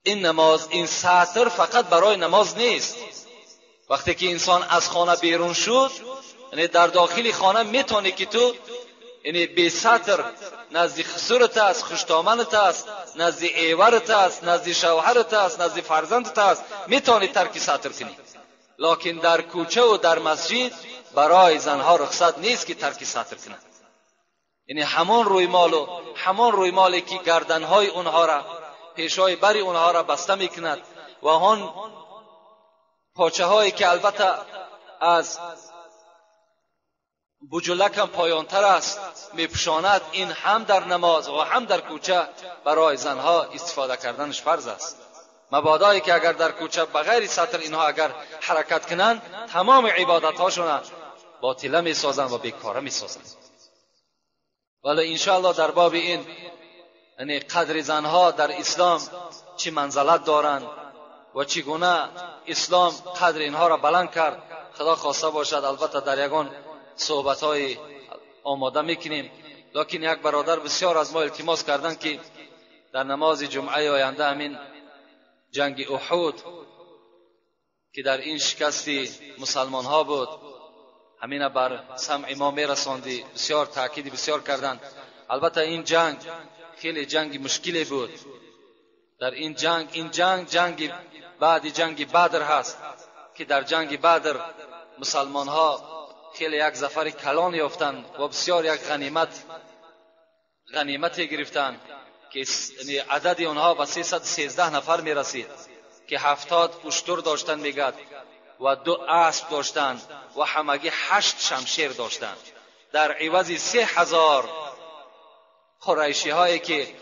این نماز، این ستر فقط برای نماز نیست. وقتی که انسان از خانه بیرون شد، یعنی در داخل خانه میتونی که تو یعنی بی ستر نزد خسرت است، خوشدامنت است، نزد ایورت است، نزد شوهرت است، نزد فرزندت است، میتونی ترک ستر کنی. لکن در کوچه و در مسجد برای زنها رخصت نیست که ترک ستر کنند. یعنی همان رویمال و همان رویمالی که گردنهای اونها را، پیشای بری اونها را بسته میکند و آن پاچه هایی که البته از بجلک هم پایانتر است میپوشاند، این هم در نماز و هم در کوچه برای زنها استفاده کردنش فرض است. مبادایی که اگر در کوچه بغیر ستر اینها اگر حرکت کنند، تمام عبادت هاشون باطله میسازند و بیکاره میسازند. ولی انشاءالله در باب این یعنی قدر زنها در اسلام چه منزلت دارند و چگونه اسلام قدر اینها را بلند کرد، خدا خواسته باشد البته در یگان صحبت های آماده میکنیم. لکن یک برادر بسیار از ما التماس کردند که در نماز جمعه آینده همین جنگ احد که در این شکست مسلمان ها بود، همین بر سمع ما میرساندی. بسیار تاکید بسیار کردند. البته این جنگ خیلی جنگ مشکلی بود. در این جنگ، این جنگ جنگ بعد جنگ بدر هست که در جنگ بدر مسلمان ها خیلی یک ظفر کلان یافتند و بسیار یک غنیمت گرفتند که عدد آنها به 313 نفر می رسید که 70 اشتر داشتند میگد و 2 اسب داشتند و همگی 8 شمشیر داشتند، در عوض 3000 قریشی هایی که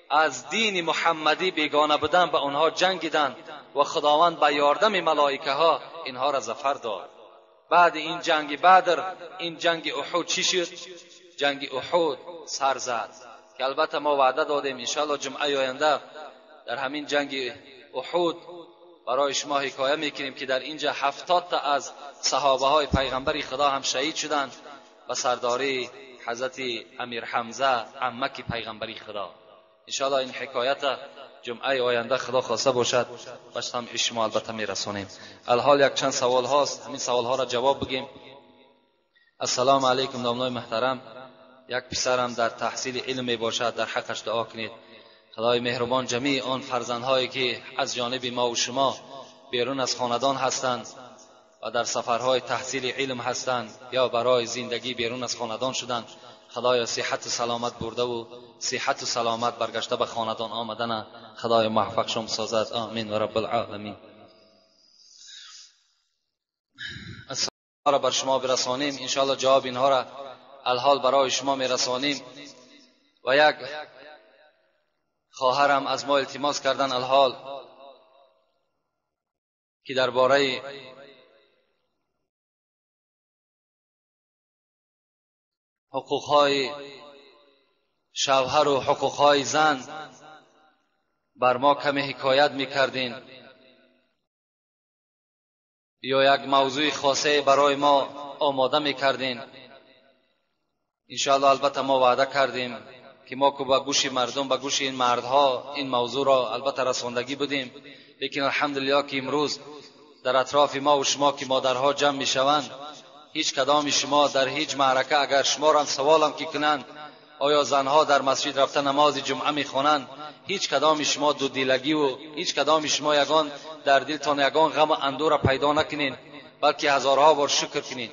از دین محمدی بیگانه بودند به آنها جنگیدند و خداوند به یاردم ملائکه ها اینها را ظفر داد. بعد این جنگ بدر، این جنگ احد چی شد؟ جنگ احد سر زد که البته ما وعده دادیم انشاءالله جمعه آینده در همین جنگ احد برای شما حکایه میکنیم که در اینجا 70 تا از صحابه های پیغمبر خدا هم شهید شدند و سرداری حضرت امیر حمزه عمک پیغمبر خدا. انشاءالله این حکایت جمعه آینده خدا خواسته باشد باش هم شما البته میرسانیم. الحال یک چند سوال هاست، همین سوال ها را جواب بگیم. السلام علیکم دامنای محترم، یک پسرم در تحصیل علم می باشد، در حقش دعا کنید. خدای مهربان جمیع آن فرزندهایی که از جانب ما و شما بیرون از خاندان هستند و در سفرهای تحصیل علم هستند یا برای زندگی بیرون از خاندان شدند، خدایا صحت و سلامت برده و صحت و سلامت برگشته به خاندان آمدن خدای موفقشان سازد. آمین و رب العالمین. السلام را بر شما برسانیم، انشاءالله جواب اینها را الحال برای شما میرسانیم. و یک خواهرم از ما التماس کردن الحال که درباره حقوقهای شوهر و حقوقهای زن بر ما کمی حکایت میکردین یا یک موضوع خاصه برای ما آماده میکردین. انشاءالله البته ما وعده کردیم که ما که با گوش مردم، با گوش این مردها این موضوع را البته رساندگی بودیم، لیکن الحمدلله که امروز در اطراف ما و شما که مادرها جمع میشوند، هیچ کدام شما در هیچ معرکه اگر شما را سوالم که کنند آیا زنها در مسجد رفته نماز جمعه میخوانند، هیچ کدام شما دو دیلگی و هیچ کدام شما یگان در دلتان یگان غم و اندوه را پیدا نکنین، بلکه هزارها بار شکر کنین.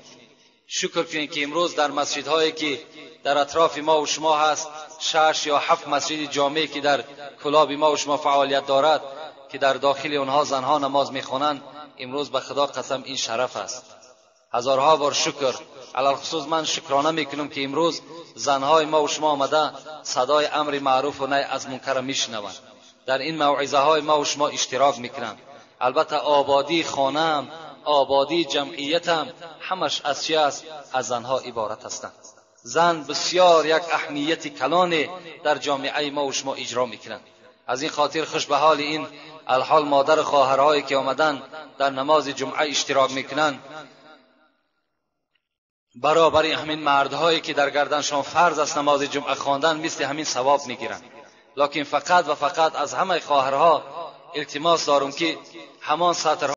شکر کنین که امروز در مسجدهایی که در اطراف ما و شما هست، 6 یا 7 مسجد جامع که در کلاب ما و شما فعالیت دارد که در داخل آنها زنها نماز میخوانند، امروز به خدا قسم این شرف است. هزارها بار شکر. علی‌الخصوص من شکرانه میکنم که امروز زنهای ما و شما آمده صدای امر معروف و نهی از منکر میشنوند، در این موعظه های ما و شما اشتراک میکنند. البته آبادی خانم، آبادی جمعیتم همش از چی است؟ از زنها عبارت هستند. زن بسیار یک اهمیت کلان در جامعه ما و شما اجرا میکنند. از این خاطر خوش به حال این الحال مادر خواهرهایی که آمدن در نماز جمعه اشتراک میکنند، برابر همین مردهایی که در گردنشان فرض است نماز جمعه خواندن، مثل همین ثواب میگیرند. Лекин фақат ва фақат аз ҳамаи хоҳарҳо илтимос дорам, ки ҳамон сатрҳо